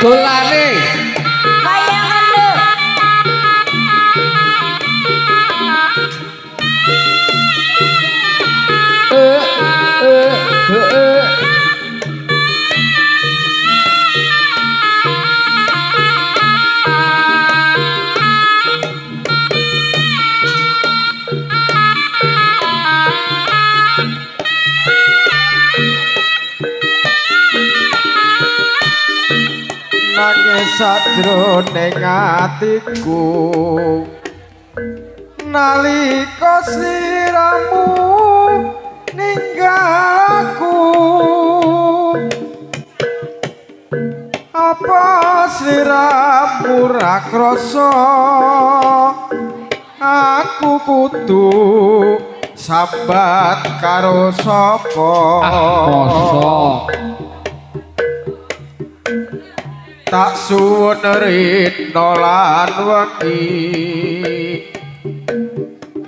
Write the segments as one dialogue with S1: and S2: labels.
S1: Golane
S2: kayangan lho.
S3: Nangis sajroning atiku nalika sliramu ninggal aku, apa sliramu ra krasa aku kudu sambat karo sapa? Tak suwun rina lan wengi,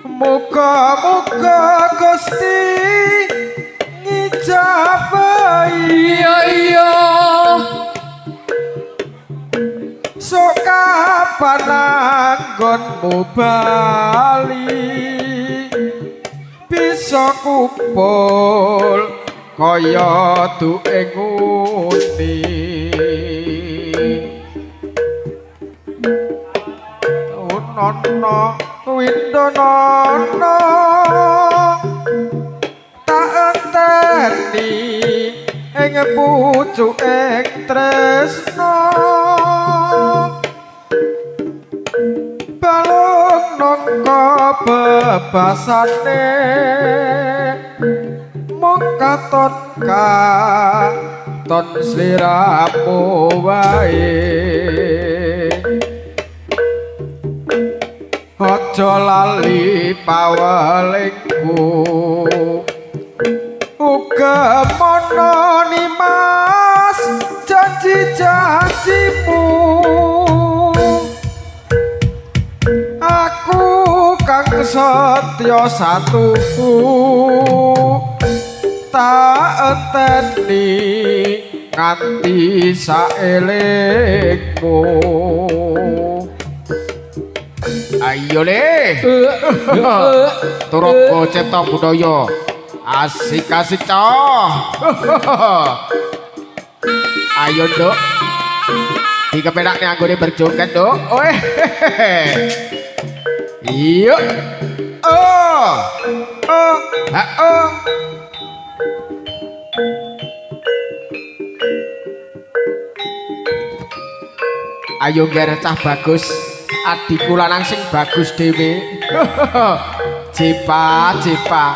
S3: muga-muga Gusti ngijabahi.
S1: Iya iya.
S3: Sok kapan anggonmu bali bisa kumpul kaya duke nguni. Nono windonono tak enteni ing pucuking tresna, balung nangka bebasane mung katon katon sliramu wae. Aja lali pawelingku uga mono nimas janji-janjimu, aku kang setya satuku tak enteni nganti saelingmu.
S1: Ayo le, Turangga Cipta Budaya, asik-asik coh. Ayo nduk, dikepenak nih anggone berjoget nduk. Iya, oh, oh, ha oh. Ayo ger cah bagus. Adikku lanang sing bagus dhewe. Cipa cipa.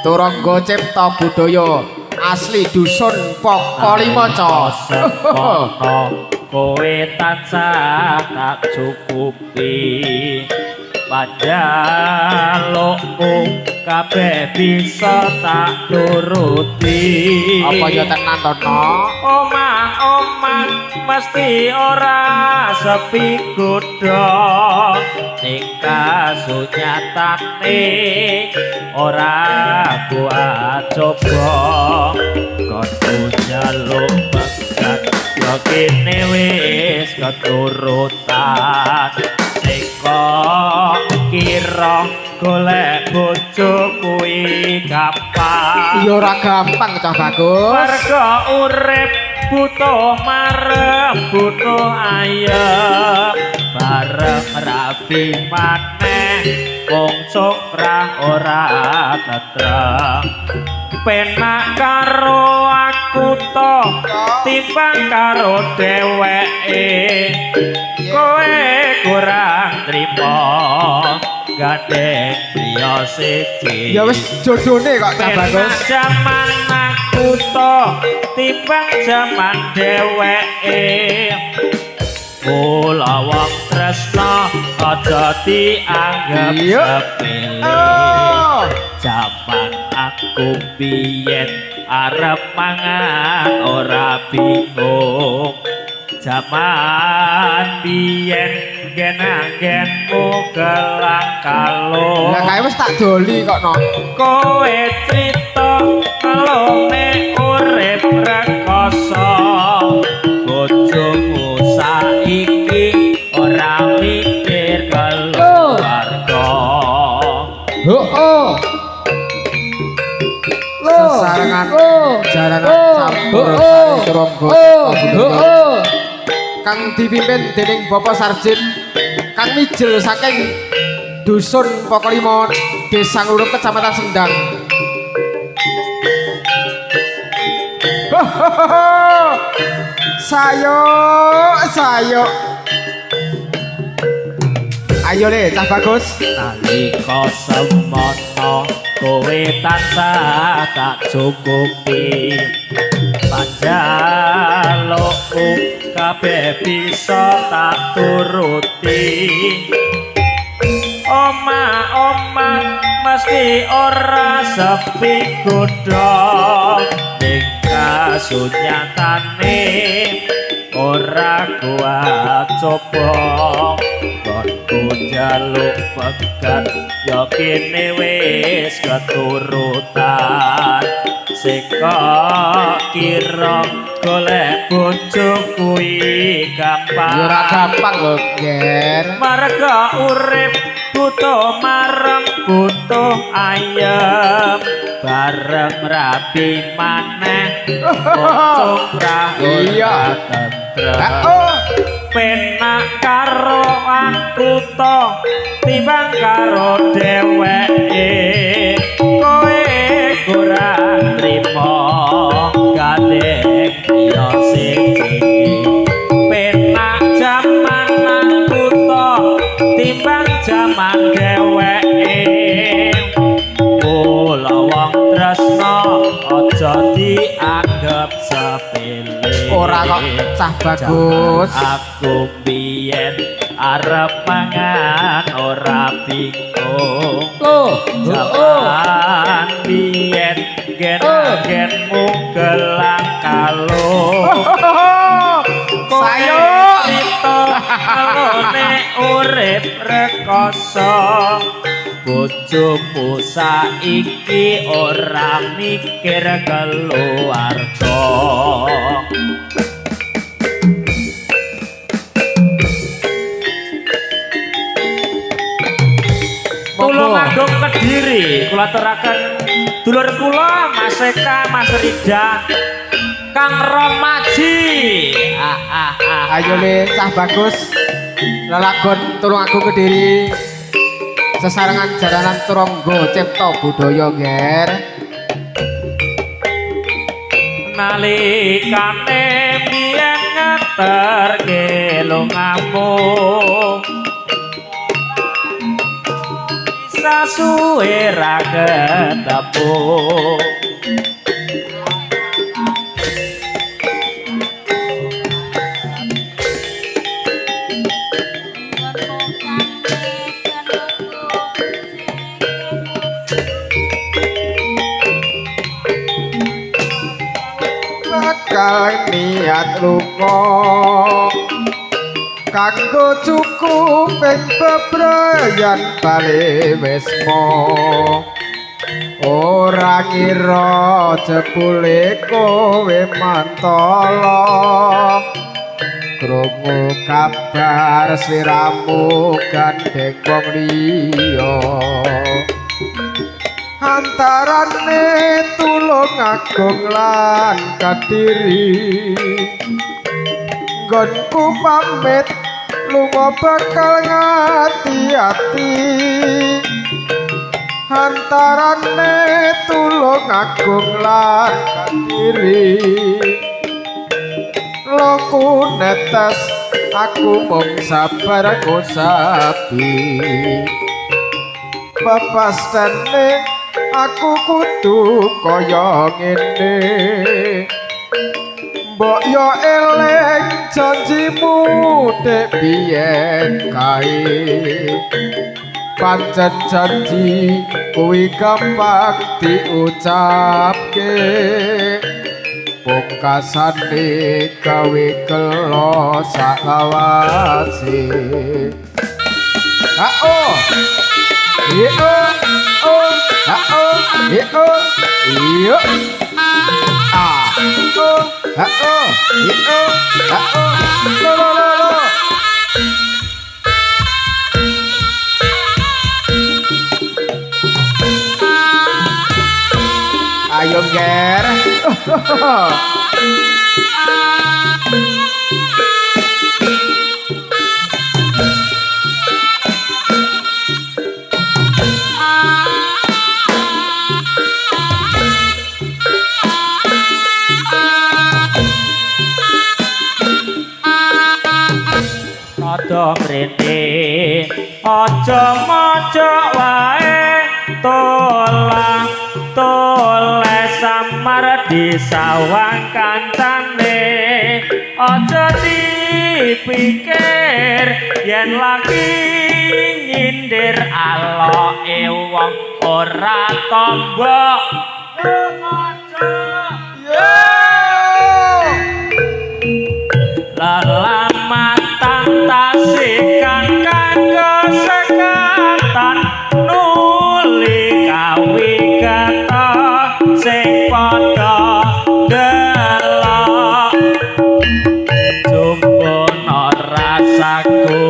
S1: Turangga Cipta Budaya asli dusun Poko Limo co.
S4: Kowe tansah tak cukupi panjalukmu kabeh bisa tak turuti.
S1: Apa ya tenan to, Nok?
S4: Omah-omah mesti ora sepi godha ning kasunyatane ora kuat coba kon njaluk pegat yo kene wis keturutan sing kok kira golek bojo kuwi gampang.
S1: Ya ora gampang cah bagus.
S4: Warga urip butuh marem butuh ayem. Bareng rabi maneh wong congkrah ora tetrem. Penak karo aku to timbang karo dheweke. Kowe kurang trimo gandeng priya siji.
S1: Ya wis jodone kok cah bagus.
S4: Penak jaman aku to timbang jaman dheweke. Mula wong tresna aja dianggep sepele. Jaman aku biyen arep mangan ora bingung. Jaman biyen gen-anggenmu gelang kalung.
S1: Lah kae wis tak doli kok no.
S4: Kowe crita kelone urip rekoso. Bojomu saiki ora mikir keluarga.
S1: Heeh. Sesarengan jaranan campur sari Turonggo kang dipimpin dening Bapak Sarjit kang mijil saking Dusun Pokolimo, Desa Nglurup, Kecamatan Sendang. Sayuk, sayuk. Ayo le, cah bagus.
S4: Nalika semono kowe tansah tak cukupi. Panjalukmu kabeh bisa tak turuti. Omah-omah mesti ora sepi godhong. Ning kasunyatane ora kuat coba. Konku njaluk pegat ya kene wis keturutan. Sing kok kira golek bojo kuwi gampang.
S1: Ya ora gampang lho, Ger.
S4: Marga urip butuh marem butuh ayem. Bareng rabi maneh congkrah ora tentrem. Penak karo aku to timbang karo dheweke. Kowe kurang trimo gandeng priya siji. Penak jaman aku to timbang jaman dheweke. Mula wong tresna aja dianggep sepele.
S1: Ora kok cah bagus.
S4: Aku biyen arep mangan ora bingung. Jaman biyen gen-genmu gelang kalung.
S1: Sayuk.
S4: Kalone urip rekoso. Bojomu saiki ora mikir keluarga. Tulungagung Kediri, kula aturaken dulur kula Mas Eka, Mas Rida, Kang Romaji.
S1: Ayo le cah bagus. Lelagon Tulungagung Kediri. Sesarengan jaranan Turonggo Cipta Budaya, Ger.
S4: Nalikane biyen ngeterke lungamu. Bisa suwe ra ketemu.
S3: Bakal niat lunga kanggo cukuping bebrayan bali wisma. Ora ngira jebule kowe mantala. Krungu kabar sliramu gandeng wong liya. Antarane Tulungagung lan Kediri. Nggonku pamit Lunga bakal ngati-ati antarane Tulungagung lan Kediri. Loku netes aku mung sabar ngusapi. Pepastene aku kudu kaya ngene. Mbok yo eling janjimu dek biyen kae. Pancen janji kuwi gampang diucapke. Pungkasane gawe gelo saklawase. Ha oh. Ye oh oh ha oh ye oh yo. A oh ha oh ye oh ha oh lo lo lo lo. Ayo ger.
S4: Rada mrene aja mojok wae tolah toleh samar disawang kancane. Aja dipikir yen lagi nyindir aloke wong ora tombok. Lelamatan tasikan kanggo sekatan nuli kawigata sing padha ndelok. Jumbono rasaku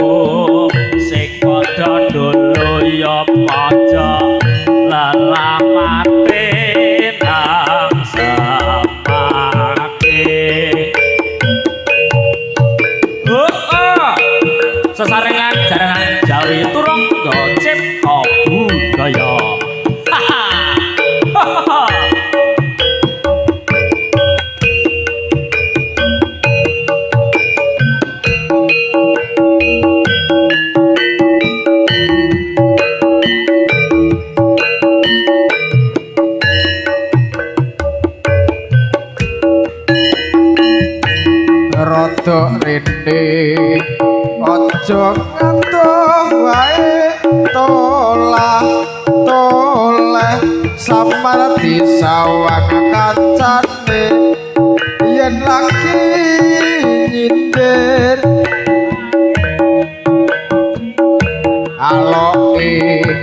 S4: sing padha ndolo ya pojok lelamate nang semake. Sesarengan jarangan Jawi Turangga Cipta Budaya.
S3: Rada rene aja ngadoh wae tolah toleh samar disawang kancane. Yen lagi nyindir aloke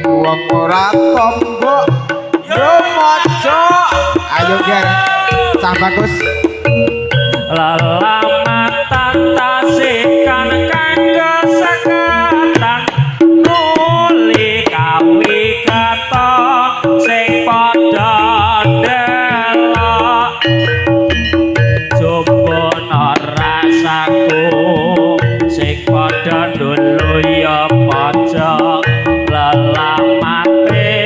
S3: wong ora tombok yo mojok.
S1: Ayo ger cah bagus.
S4: Lelamatan tasikan kanggo sekatan nuli kawigata sing padha ndelok. Jumbono rasaku sing padha ndolo ya pojok lelamate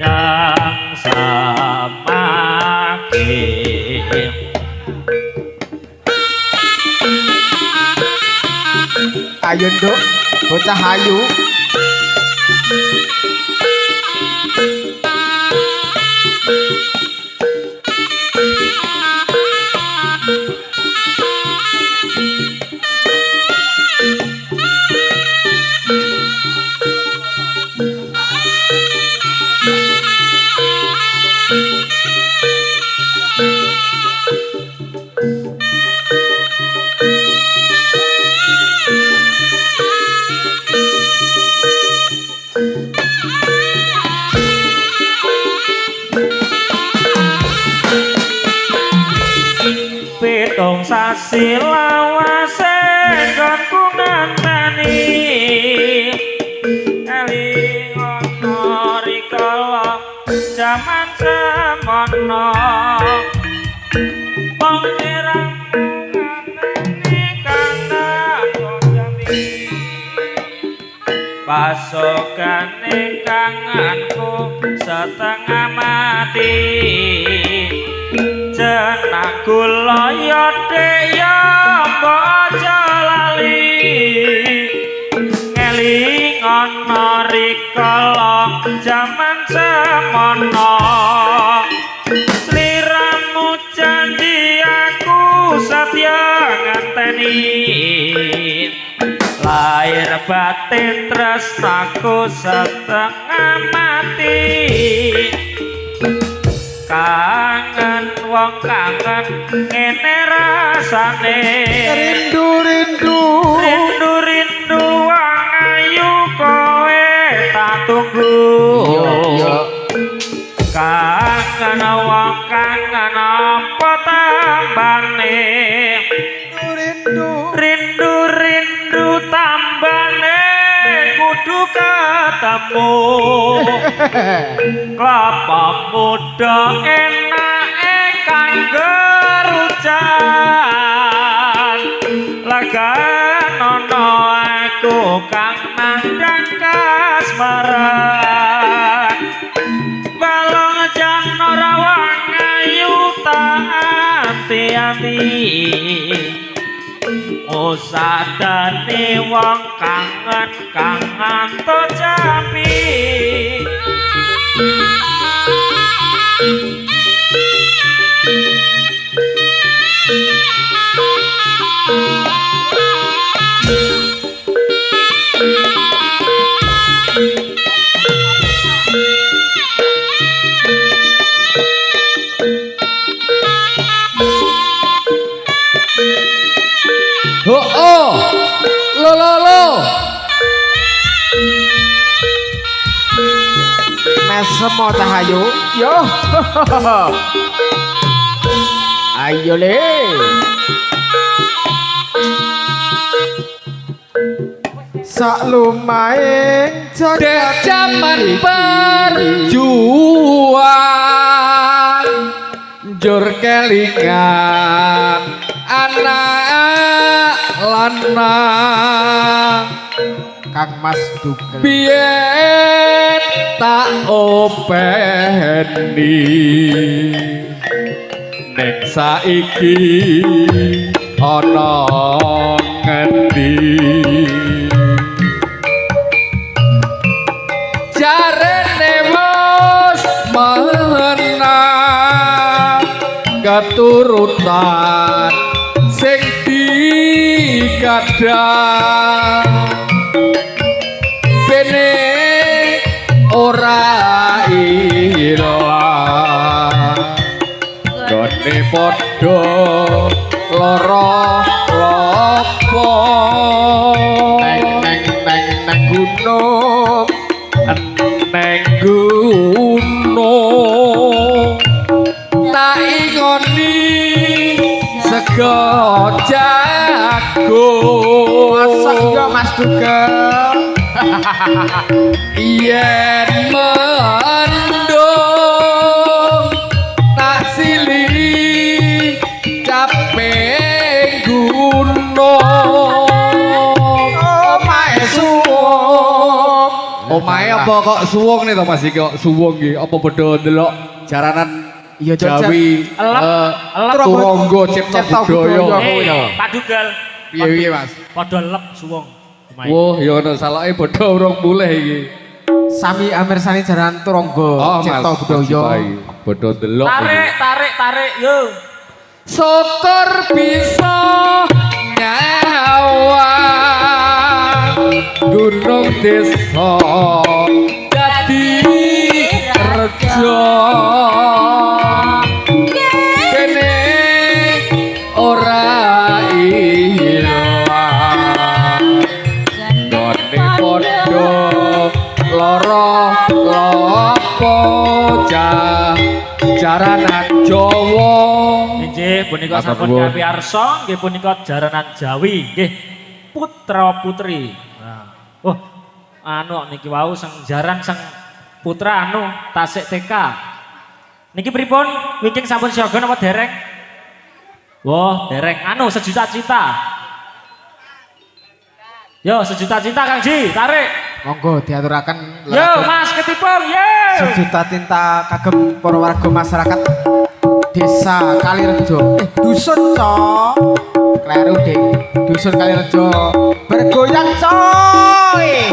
S4: nang semake.
S1: Ayo nduk, bocah ayu.
S4: Pitung sasi lawase nggonku nganteni eling ana rikala jaman semono. Wong kirang nganteni kang jami. Pasokane kangenku setengah mati. Jenak kula ya Dik ya mbok aja lali. Ngeling ana rikala jaman semono. Sliramu janji aku setya ngenteni. Lahir batin tresnaku setengah mati. Kangen wong kangen ngene rasane.
S1: Rindu rindu
S4: rindu rindu wong ayu kowe tak tunggu. Kangen wong kangen apa tambane.
S1: Rindu
S4: rindu rindu tambane kudu ketemu. Kelapa muda enake kanggo rujan. Legan ana aku kang nandhang kasmaran. Balung jan ora wong ayu tak ati-ati. Usadane wong kangen kang ngantuk japi.
S3: Oh, oh, lo lo lo.
S1: Mesem Cahayu, yo. Ayo le. Sak lumahe
S3: jagat jaman perjuang njur kelingan anak lanang
S1: Kang Mas Dugel
S3: biyen tak openi ning saiki ana ngendi jarene wis menang keturutan sing dikadang bene ora ilang gone padha lara lopo
S1: neng neng neng neng gunung
S3: neng gunung tak ingoni sego jagung.
S1: Masak yo Mas Dugel.
S3: Yen mendung tak sili caping gunung.
S1: Omahe suwung.
S3: Omahe apa kok suwung nih to Mas iki kok suwung iki apa padha ndelok jaranan
S1: iya
S3: Jawi Turangga Cipta Budaya.
S4: Pak Dugel.
S3: Piye-piye Mas?
S4: Padha lep suwung.
S3: Wah, ya ono saloke padha urung mulih iki.
S1: Sami amirsani jaran Turangga Cipta Budaya.
S3: Padha ndelok.
S4: Tarik, tarik, tarik yo.
S3: Syukur bisa nyawang gunung desa dadi rejo. Kene ora ilang gone padha lara lopo jaranan Jawa.
S4: Nggih punika sampun kapiyarsa nggih punika jaranan Jawi nggih putra putri. Nah, oh anu niki wau sing jaran sing putra anu tasik TK. Niki pripun? Wingking sampun siaga napa dereng? Wah, dereng anu sejuta cita. Yo sejuta cinta Kang Ji, tarik.
S1: Monggo diaturaken
S4: Yo Mas Ketipung, yo.
S1: Sejuta cinta kagem para warga masyarakat Desa Kalirejo. Dusun, Cok. Kleru, Dik. Dusun Kalirejo. Bergoyang, coy.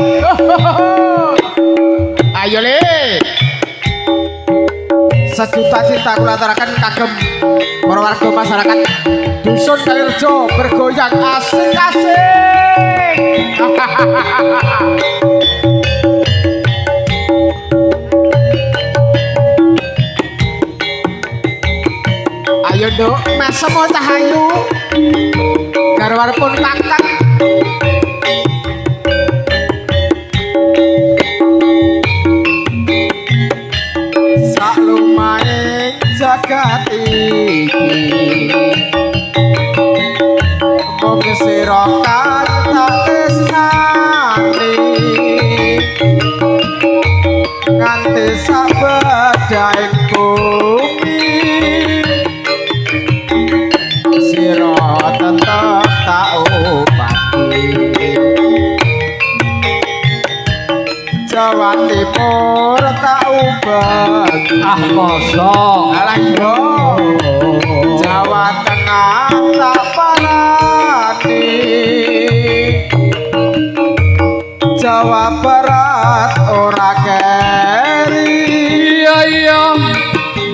S1: Ayo le. Sejuta cinta kula aturaken kagem para warga masyarakat Dusun Kalirejo bergoyang asik-asik. Ayo nduk, mesem cah ayu. Garwanipun kakang. Saklumaing jagat iki mung sira kang tak tresnani nganti sabedhaing bumi sira tetep tak obati. Jawa Timur tak ubah.
S3: Ah mosok.
S1: Alah yo. Jawa Tengah tak parani. Jawa Barat ora keri.
S3: Iya iya.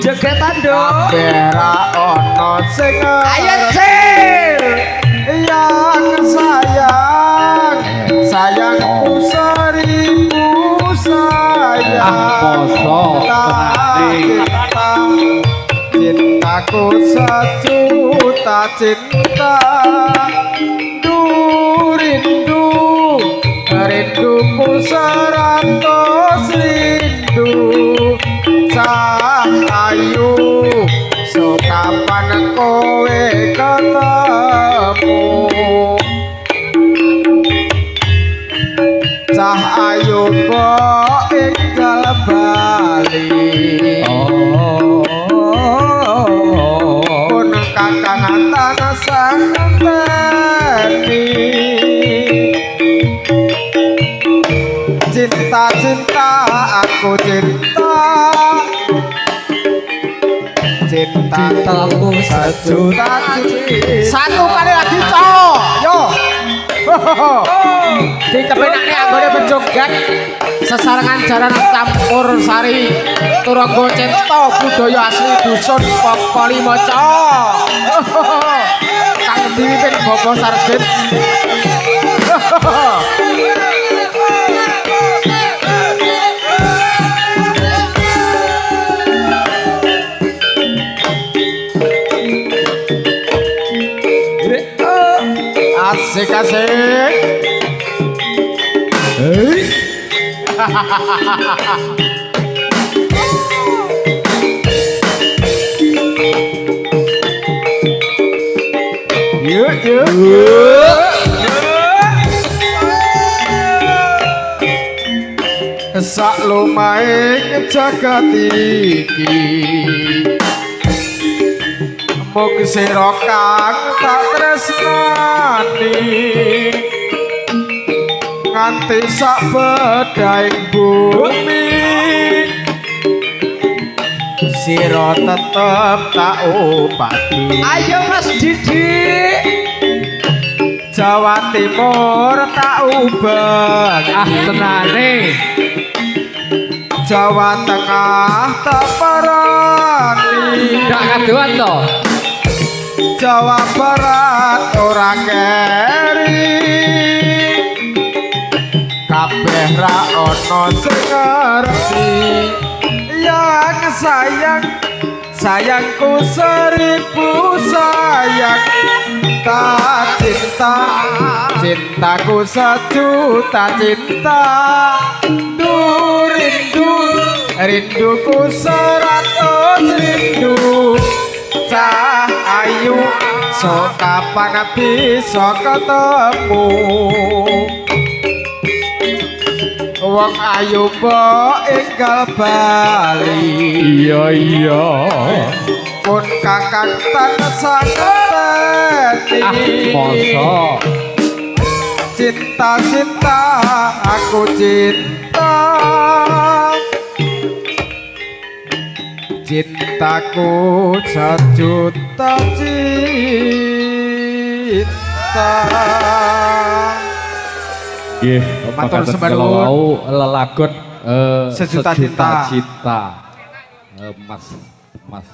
S1: Jegetan do. Kabeh ra ono sing
S3: Ayo Cil.
S1: Yang sayang, sayangku seribu sayang.
S3: Ah mosok.
S1: Cinta, cintaku sejuta cinta. Du rindu, rinduku 100 rindu. Cah ayu, so kapan kowe ketemu? Cah ayu mbok enggal bali. Pun kakang tansah ngenteni. Cinta-cinta aku cinta. Cintaku sejuta cinta. Satu kali lagi cowok. Yo. Dikepenakne anggone berjoget sesarengan jaranan campur sari turangga cinta budaya asli dusun Poko 5 cowok. Kang dipimpin Bapak Sarjit. Asik asik. Hei. Yuk yuk yuk. Sak lumaing jagat iki mung sira kang tak tresnani nganti sak bedhaing bumi sira tetep tak obati.
S3: Ayo Mas Didik.
S1: Jawa Timur tak ubah.
S3: Ah tenane.
S1: Jawa Tengah tak parani.
S3: Ndak kadoan to.
S1: Jawa Barat ora keri. Kabeh ra ono sing ngerti. Yang sayang, sayangku seribu sayang. Tak cinta, cintaku sejuta cinta. Du rindu, rinduku 100 rindu. Cah ayu, so kapan bisa ketemu? Wong ayu mbok enggal bali.
S3: Iya iya.
S1: Pun kakang tansah ngenteni.
S3: Ah mosok.
S1: cinta cinta, aku cinta. Cintaku sejuta cinta.
S3: Nggih,
S1: Matur
S3: makaten
S1: sembah
S3: kala
S1: nuwun.
S3: wau lelagon
S1: Sejuta Cinta.
S3: Cinta. Mas, Mas.